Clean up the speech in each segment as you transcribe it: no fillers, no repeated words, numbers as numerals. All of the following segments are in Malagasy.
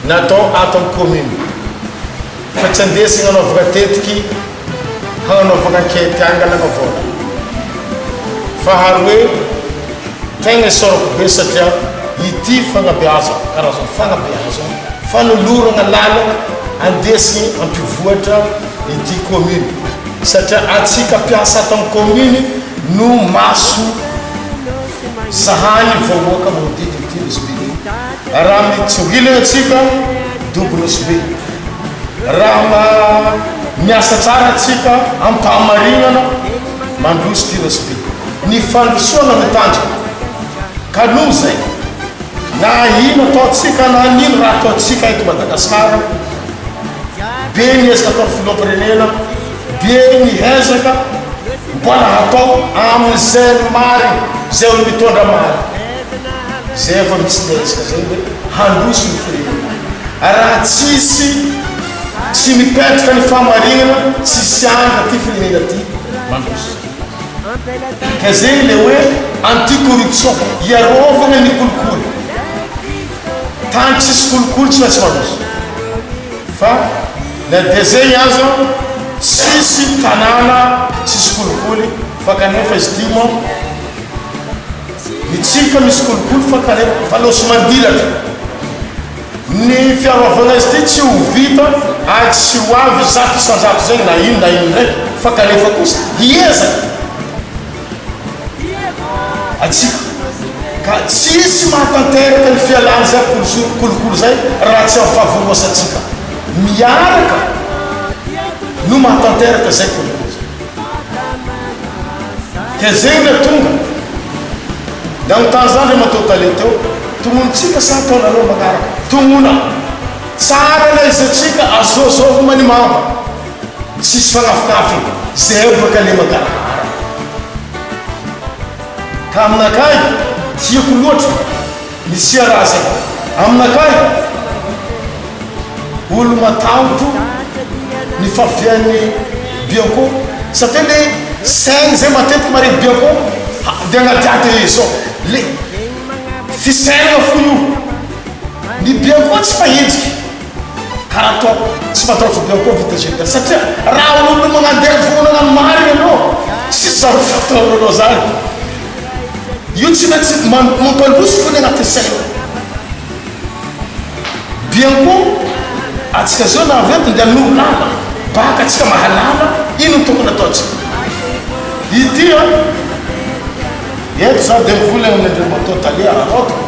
Natao ato amin'ny commune fa tsy andesigna anaovagna tetiky hagnanaovagna enquête hangalagna vôla. Faharoe, tegna isaorako be satria ity fagnabeazana, karazana fagnabeazana, fanoloragna lalagna andesigny hampivoatra ity commune satria antsika mpiasa ato amin'ny commune no maso zahagny vahoaka magnodidina ity Nosy Be ity. Raha mitsongilana antsika, dobo Nosy Be. Raha miasa tsara antsika am-pahamarinana, mandroso ity Nosy Be. Ny fandrosoana no tanjona. Ka noho izay, na ino ataontsika na nino raha ataontsika eto Madagasikara, be ny ezaka ataon'ny filoham-pirenena, be ny ezaka mbola hatao amin'izay marina, izay olo mitondra marina. Zay efa misy le resaka zay hoe handroso ny firenena. Raha tsisy tsy mipetraka ny fahamarinana tsisy andro ty firenena ty mandroso. Ka zegny le hoe anti corruption, hiarovagna ny kolikoly. Tany tsisy kolikoly tsy maintsy mandroso. Fa na dia zegny aza tsisy tanàna tsisy kolikoly fa kanefa izy ty moa Ny tsirika misy kolikoly fa kanefa fa nosy mandilatra. Ny fiarovana azy ity tsy ho vita ary tsy ho avy 100% izay na ino na ino ndraiky fa kanefa kosa hiezaka atsika ka tsisy mahatanteraka ny fialana izay kolikoly izay raha tsy amin'ny fahavoroasantsika miaraka no mahatanteraka izay kolikoly izay. Ka zegny le tonga. Nanontany za Andriamatoa Tale teo, tognonitsika sa ataonareo magnaraka? Tognona. Tsara le izy atsika azôzôvy manimamba. Tsisy fagnafinafiny. Zay baka le mangarahara. Ka aminakahy, tiako loatra. Misia raha zay. Aminakahy, olo matahotro ny favian'ny Bianco satria le saigny zay matetiky mare Bianco de agnadiady e zao le fisainana fo io. Ny Bianco tsy fahenjiky karaha ataoko tsy matahotra Bianco vita GPL satria raha olo magnandeha vonana marigny anao tsisy zavatra atahoranao zany. Io tsy maintsy mampandroso fo ny anatin'ny saina. Bianco, atsika zao na avy eto ndeha hanoro lala, baka atsika mahalala ino no tokony ataontsika. Ity an, eto za dia mivolagna amin'ny Andriamatoa Tale araraotiko.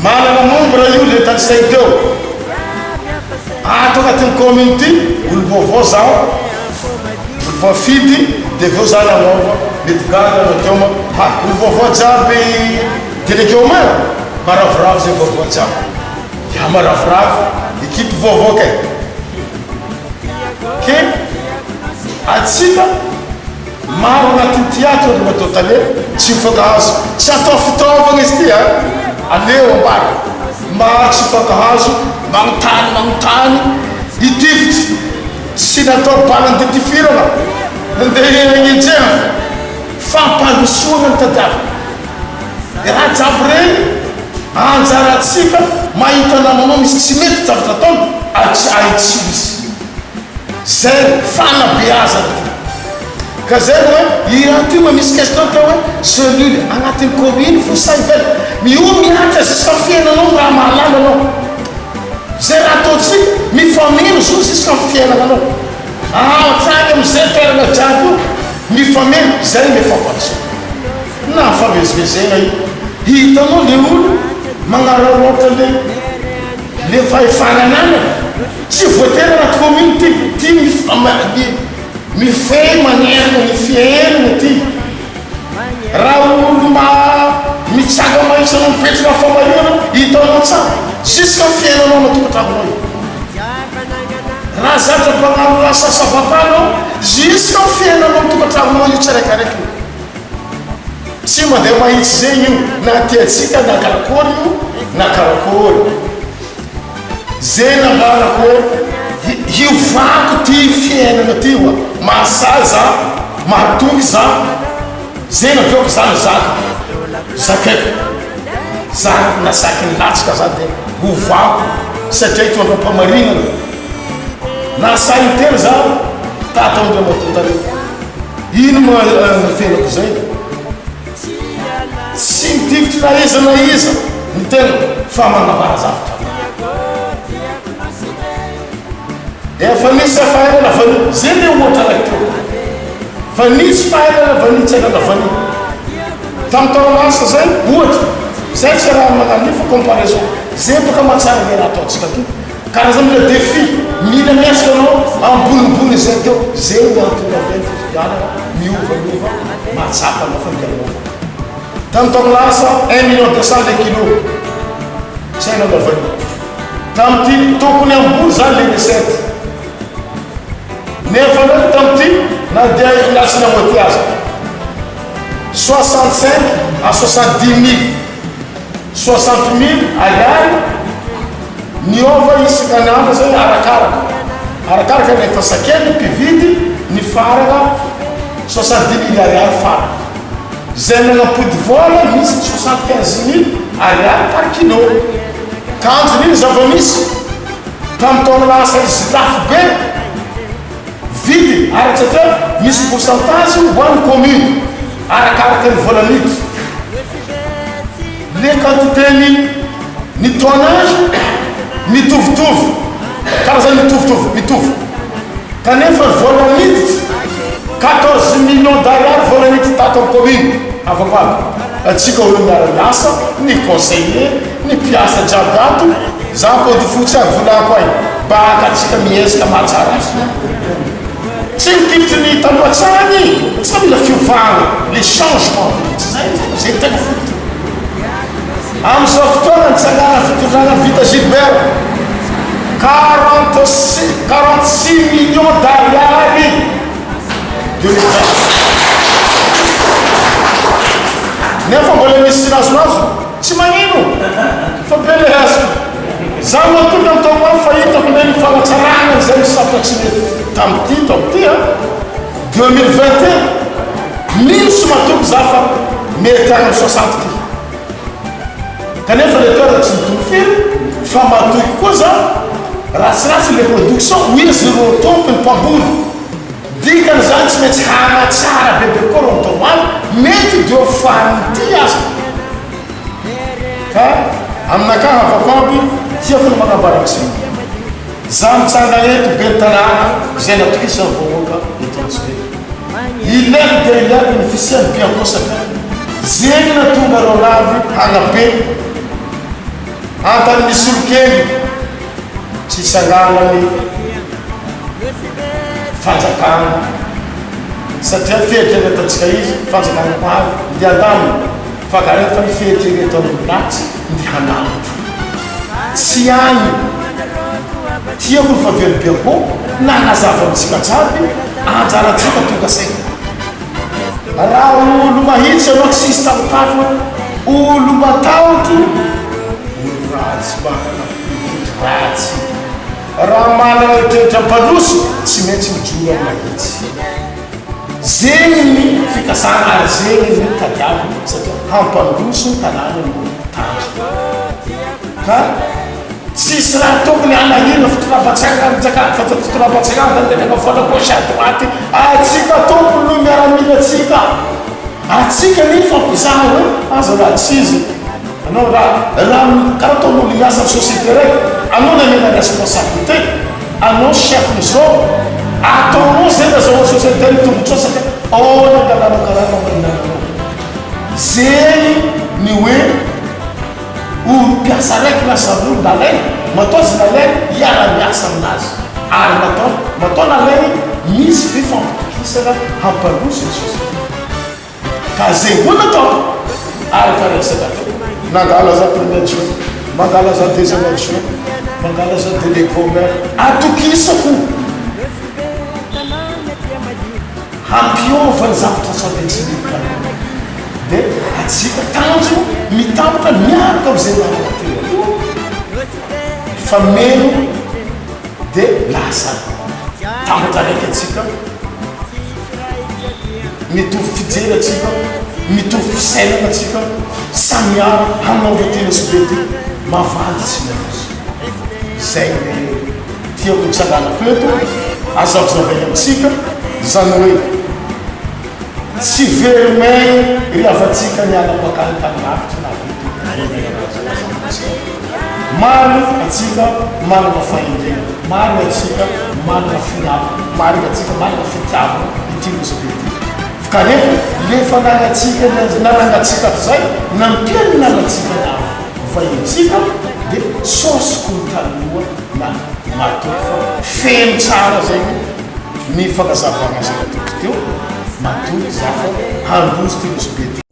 Manana nombre io le tanisainy teo. Ato anatin'ny commune ity, olom-baovao zaho. Olo voafidy de avy eo za nanaova mety gaga anao teo ma ha olo vaovao jiaby délégué au maire maravoravo zay vaovao jiaby ya maravoravo équipe vaovao kay ke atsika maro anatin'ity ato Andriamatoa Tale tsy mifankahazo tsy atao fitaovagna izy ty a aleo ambara maro tsy mifankahazo magnontany magnontany hitifitry Tsy natao bala nitifirana ndeha hagnenjehana, fampandrosoana no tadiavina. Raha jiaby regny anjarantsika mahita namanao misy tsy mety zavatra ataony ary tsy ahitsio izy. Zay fanabeazana ty. Ka zay no hoe i raha ty mba misy question teo hoe cellule agnatin'ny commune fo sa ivelany. Io mihatra jusqu'à fiainanao raha mahalala anao. Zay raha ataontsika mifameno zo jusqu'à fiainana anao. Hatrany amizay toerana jiaby io mifameno zay le fampandrosoana. Na mifamezivezena io hitanao le olo magnararaotra le le fahefana ananany tsy voatery anaty commune ty ty mifehy manerana ny fiainana ty. Raha olo mba mitsanga mahitsy anao mipetraka am famarinana hitanao tsara jusqu'à fiainanao ana tokantranonao io. Raha zatra mpagnano raha ça ça va pas anao jusqu'à fiainanao am tokantranonao io tsiraikaraiky io. Tsy mandeha mahitsy zegny io na tiantsika na karakory io na karakory. Ze nambarako hoe hiovako ty fiainana ty oa, mahasahy za, mahatoky za, ze nataoko za nizaka, zakaiko, za nasaky nilatsaka za de. Hovako satria hitondra am-pamarinana. Nahasahy niteny za tato Andriamatoa Tale. Ino ma ny fiainako zay? Tsy mitifitry na iza na iza ny tena fa manambara zavatra marina. Efa nisy fahairana vania, zay le ohatra raiky teo. Fa nisy fahairana vania tsy hairana vania. Tamin'ny taona lasa zay, ohatra, zay tsy raha magnano io fa comparaison. Zay boka mahatsara le raha ataontsika to. Karazana mila défi, mila miezaka anao ambonimbony izay teo. Zay no antony avy fifidianana miova miova mahatsapa anao fa mila miova. Tamin'ny taona lasa, un million 200 le kilo. Tsy hainao la vania. Tamin'ity tokony ambony zany le recette. Nefa ndraiky tamin'ity na dia nilatsy la moitié aza. 65 à 70 mille. 60 mille ariary niova isaka ny andro zay arakaraka. Arakaraka ny efa sakely mpividy ny farana 70 mille ariary farany. Zay nanampody vola misy 75 mille ariary par kilo. Kanjo ny zava-misy tamin'ny taona lasa izy lafo be vidy ary satria misy pourcentage ho an'ny commune arakaraka ny vola miditra. Le quantité ny ny tonnage mitovitovy, karazany mitovitovy, mitovy. Kanefa ny vola miditra 14 millions d'ariary vola miditra tato amin'ny commune afaka aby. Atsika olo miara-miasa, ny conseiller, ny mpiasa jiaby ato, za kody fotsy ary volako ay, baka atsika miezaka mahatsara azy. Tsy mitifitry ny taloha tsara ny, atsika mila fiovana, le changement, tsy zay, zay tegna fototra. Amin'izao fotoana nitsangana fitondrana Vita Gilbert, 46, 46 millions d'ariary de l'État. Nefa mbola misy nazonazo, tsy magnino fa be le azoko. Za matoky amin'ny taona fa hitako le ny fanatsarana izay misy zavatra tsy mety tamin'ity tamin'ity a 2021 mino sy matoky za fa mety any amin'ny 60 ty. Kanefa le toerana tsy mitovy firy fa matoky koa za ratsiratsy le production ho izy ro tompony mpamboly dikany zany tsy maintsy hanatsara bebe koa ro ny taona mety deux fois an'ity aza ka aminakahy havako aby tiako ny magnambara antsika za mitsangana eto ben'ny tanàna izay natokisan'ny vahoaka eto Antsirabe. Ilaiko dia ilaiko ny fisian'ny Bianco satria zegny nahatonga reo navy hagnabe antany misy olon-kendry tsy hisanganany fanjakana satria fieritreretantsika izy fanjakana ho avy ndeha handamina fa ka rehefa ny fieritreretan'olo ratsy ndeha hanambotra tsy any Tiako ny favian'i Bianco nanazava amintsika jiaby anjarantsika tonga saina. Raha olo mahitsy ianao tsisy tahotahotra, olo matahotro, olo ratsy manana eritreritra ratsy. Raha manana eritreritra mpandroso tsy maintsy mijoro amin'ny mahitsy. Zegny ny fikasana ary zegny ny tadiaviny satria hampandroso tanàna no tanjona. Ka Tsisy raha tokony hanahirana fitondram-panjakana fa fitondram-panjakana da tena foana gauche à droite atsika tompony no miaramila atsika atsika ny fampizaha hoe aza raha tsy izy anao raha raha karaha ataon'olo miasa amin'ny société raiky anao namena responsabilité anao chef n'izao ataonao zay nazahoan'ny société ny tombotsoa satria ao ny angalanao karama maninananao zegny ny hoe Olo mpiasa raiky lasa olo nalainy, matoa izy nalainy hiara miasa aminazy ary natao, matoa nalainy misy fifampitokisana hampandroso ny société. Ka ze koa natao araka resaka teo. Nangala za premier adjoint, mangala za deuxième adjoint, mangala za délégué au maire, atokisako. Hampiova ny zavatra sady tsy mety dia atsika tanjo mitampoka miaraka amin'izay namana teo aloha fa meno dia lasa tambatra raiky atsika mitovy fijery atsika mitovy fisainana atsika samy miara hanaova tena sy be ty. Mavandy tsy miandry. Izay no tiako hitsanganako eto, azavizavaina amintsika, izany hoe tsy very main ry havantsika niala mpakany tany lavitra na avy eto Maro antsika manana fahendrena, maro antsika manana finiavana, maro antsika manana fitiavana ity Nosy be ity. Kanefa le fananantsika nananantsika hatrizay, nampiany ny namantsika ny hafa. Vahintsika dia saosy korontaniloha na matoky fa feno tsara zegny ny fagnazavagna zay nataoko teo, matoky za fa handroso ty Nosy be ty.